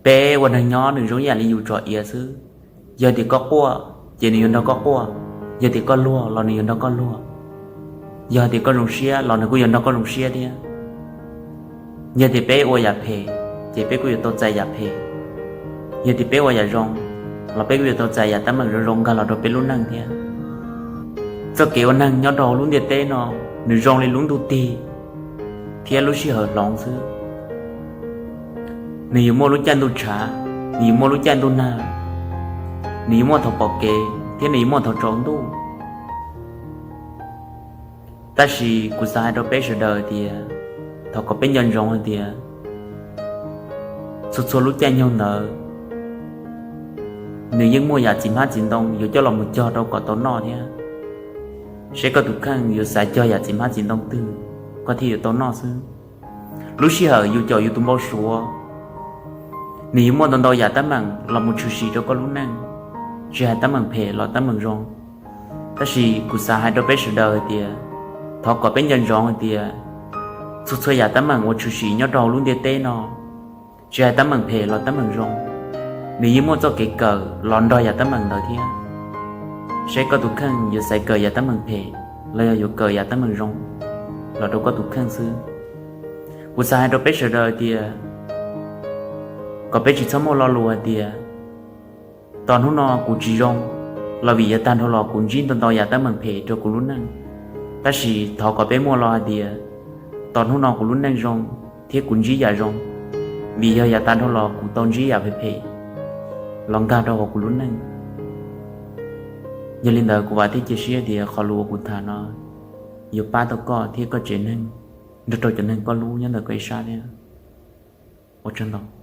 Peb ua neeg nyob nws zoo ib yam li yus tsom iav xwb. Yog tias koj quaj ces nws yuav nrog koj quaj, yog tias koj luag los nws yuav nrog koj luag, yog tias koj zoo siab los nws kuj yuav nrog koj zoo siab thiab. Yog tias peb ua yam phem ces peb kuj yuav tau txais yam phem, yog tias peb ua yam zoo los peb kuj yuav tau txais yam teeb meem zoo zoo nkag los rau peb lub neej thiab. Txoj kev ua neeg nyob rau hauv lub ntiaj teb no, nws zoo li lub ntuj tig thiab lub sij hawm hloov xwb. Nws yuav muaj lub caij ntuj tshav, nws yuav muaj lub caij ntuj nag, nws yuav muaj thaum pom kev thiab nws yuav muaj thaum tsaus ntuj. Tab sis kuv xav hais rau peb sawv daws tias, thov kom peb nco ntsoov hais tias txhua txhua lub caij nyoog ntawd nws yeej muaj yam txiv hmab txiv ntoo yuav coj los mus cog rau kom tau noj thiab. Seb koj tus kheej yuav xav cog yam txiv hmab txiv ntoo twg, koj thiaj yuav tau noj xwb. Lub sij hawm yus caum yus tus npau suav, nws yuav muaj ntau ntau yam teeb meem los mus tshwm sim rau koj lub neej, tsis hais teeb meem phem los teeb meem zoo. Tab sis kuv xav hais rau peb sawv daws hais tias, thov kom peb nco ntsoov hais tias txhua txhua yam teeb meem uas tshwm sim nyob rau hauv lub ntiaj teb no, tsis hais teeb meem phem los teeb meem zoo, nws yeej muaj txoj kev kawm los nrog yam teeb meem ntawd thiab. Seb koj tus kheej yuav xaiv kawm yam teeb meem phem los yog yuav kawm yam teeb meem zoo los rau koj tus kheej xwb. Kuv xav hais rau peb sawv daws tias, kom peb tsis txhob muaj lo lus hais tias, tos hnub no kuv tsis zoo, los vim yog tag nrho los kuv ntsib ntau ntau yam teeb meem phem rau kuv lub neej. Tab sis thov kom peb muaj lo hais tias, tos hnub no kuv lub neej zoo thiab kuv ntsib yam zoo, vim yog yam tag nrho los kuv tau ntsib yam phem phem los nkag rau hauv kuv lub neej. Yog li ntawd kuv vam thiab cia siab tias qhov lus uas kuv tham no yuav pab tau koj thiab koj tsev neeg, nrog rau cov neeg koj hlub nyob ntawm koj ib sab thiab. Ua tsaug ntau.